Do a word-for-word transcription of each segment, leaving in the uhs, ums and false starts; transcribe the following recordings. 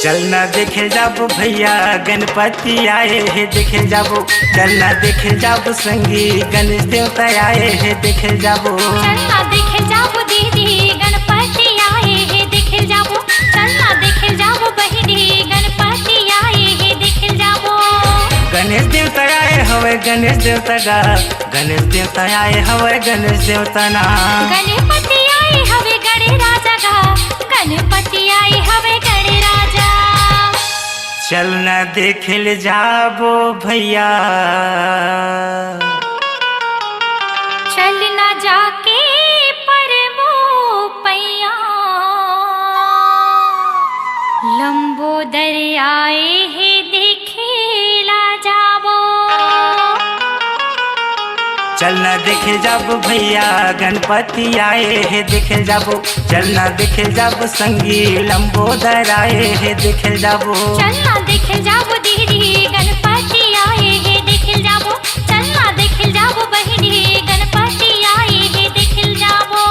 चलना देखे जाबो भैया, गणपति आए हे देखे जाबो। चलना देखे जाबो संगी, गणेश देवता आए हे देखे जाबो। चलना देखे जाबो दीदी, गणपति आए हे देखे जाबो। चलना देखे जाबो बहिनी, गणपति आए हे देखे जाबो। गणेश देवता आए हवे, गणेश देवता गा। गणेश देवता आए हवे, गणेश देवता ना। गणपति आए हवे गणे राजा गा, गणपति आए हवे गणे राजा। चलना देखे ले जाबो भैया। चलना जाके परबो पैया, लंबोदर आए हे देखे ला जाबो। चलना देखे जाबो भैया, गणपति आए हे देखे जाबो। चलना देखे जाबो संगी, लंबोदर आए हे देखे जाबो। चलना देखे जाबो दीदी, गणपति आए हे देखे जाबो। चलना देखे जाबो बहिनी, गणपति आए हे देखे जाबो।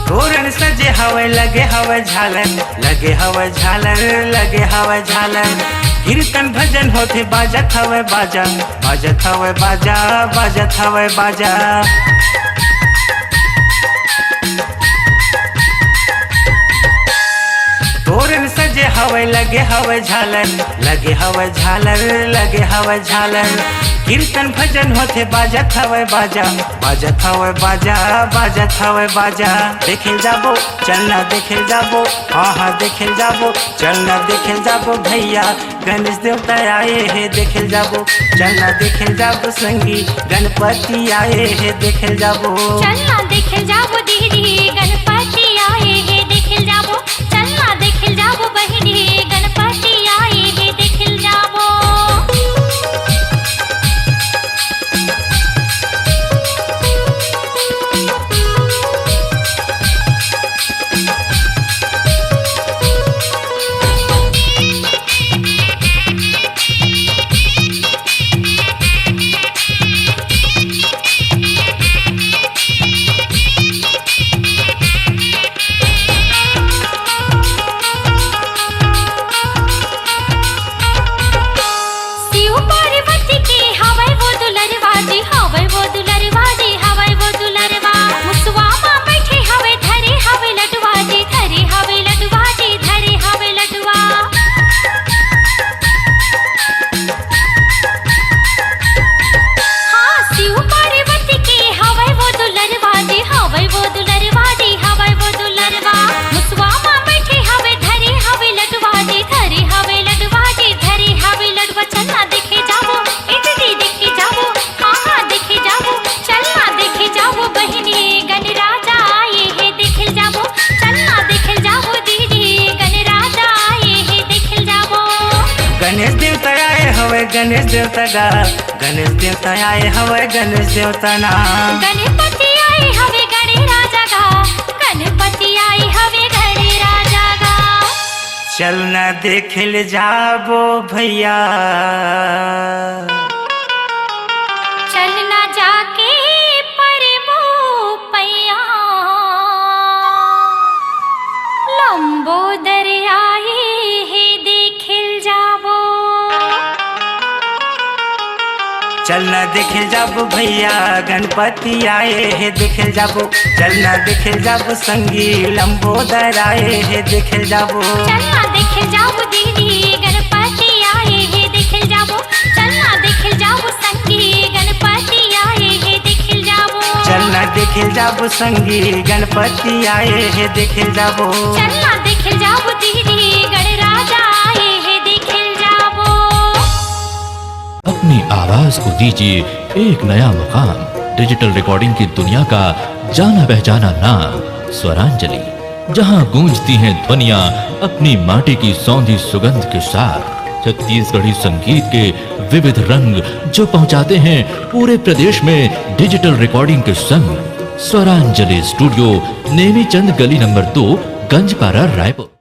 तोरण सजे हवय, लगे हवय झालर, लगे हवय झालर, लगे हवय झालर। कीर्तन भजन होथे, बाजत हवय बाजा, बाजत हवय बाजा, बाजत हवय बाजा। तोरण सजे हवय, लगे हवय झालर, लगे हवय झालर, लगे हवय झालर। कीर्तन भजन होथे, बाजत हवय बाजा, बाजत हवय बाजा, बाजत हवय बाजा। देखे जाबो, चलना देखे जाबो, हाँ हाँ देखे जाबो, चलना देखे जाबो भैया। गणेश देवता आए हे देखे जाबो, चलना देखे जाबो संगी। गणपति आए हे देखे जाबो। चलना देखे जाबो दीदी, गणपति आए हे देखे जाबो। चलना देखे जाबो बहिनी, गणपति आए हे देखे जाबो। शिव पार्वती के हवय वो दुलरवा जी, हवय वो दुलरवा जी, हवय वो दुलरवा। मुसवा मा बैठे हवय, धरे हवय लडवा जी, धरे हवय लडवा जी, धरे हवय लडवा। हाँ, शिव पार्वती के हवय वो दुलरवा जी, हवय वो दुलरवा जी, हवय वो दुलरवा। मुसवा मा बैठे हवय, धरे हवय लडवा जी, धरे हवय लडवा जी, धरे हवय लडवा। चलना देखे जाबो, ए दीदी देखे जाबो, हाँ हाँ देखे जाबो, चलना देखे जाबो बहिनी। गणराजा आए हे देखे जाबो, चलना देखे जाबो दीदी। गणराजा आए हे देखे जाबो। गणेश देवता आए हवय, गणेश देवता गा। गणेश देवता आए हवय, गणेश देवता ना। गणपति आए हवे गणे राजा गा, गणपति आए हवे गणे राजा गा। चलना देखे ले जाबो भैया। चलना जाके परबो पैया, लंबोदर आए हे देखे जाबो। चलना देखे जाबो भैया, गणपति आए हे देखे जाबो। चलना देखे जाबो संगी, लंबोदर आए हे देखे जाबो। चलना देखे जाबो दीदी, गणपति आए हे देखे जाबो। चलना देखे जाबो संगी, गणपति आए हे देखे जाबो। चलना देखे जाबो संगी, गणपति आए हे देखे जाबो। चलना देखे जाबो दीदी, गणराजा आए हे देखे जाबो। अपनी आवाज को दीजिए एक नया मुकाम। डिजिटल रिकॉर्डिंग की दुनिया का जाना पहचाना नाम स्वरांजलि। जहां गूंजती हैं ध्वनियां अपनी माटी की सौंधी सुगंध के साथ। छत्तीसगढ़ी संगीत के विविध रंग जो पहुंचाते हैं पूरे प्रदेश में डिजिटल रिकॉर्डिंग के संग। स्वरांजलि स्टूडियो, नेमीचंद गली नंबर दो, गंजपारा, रायपुर।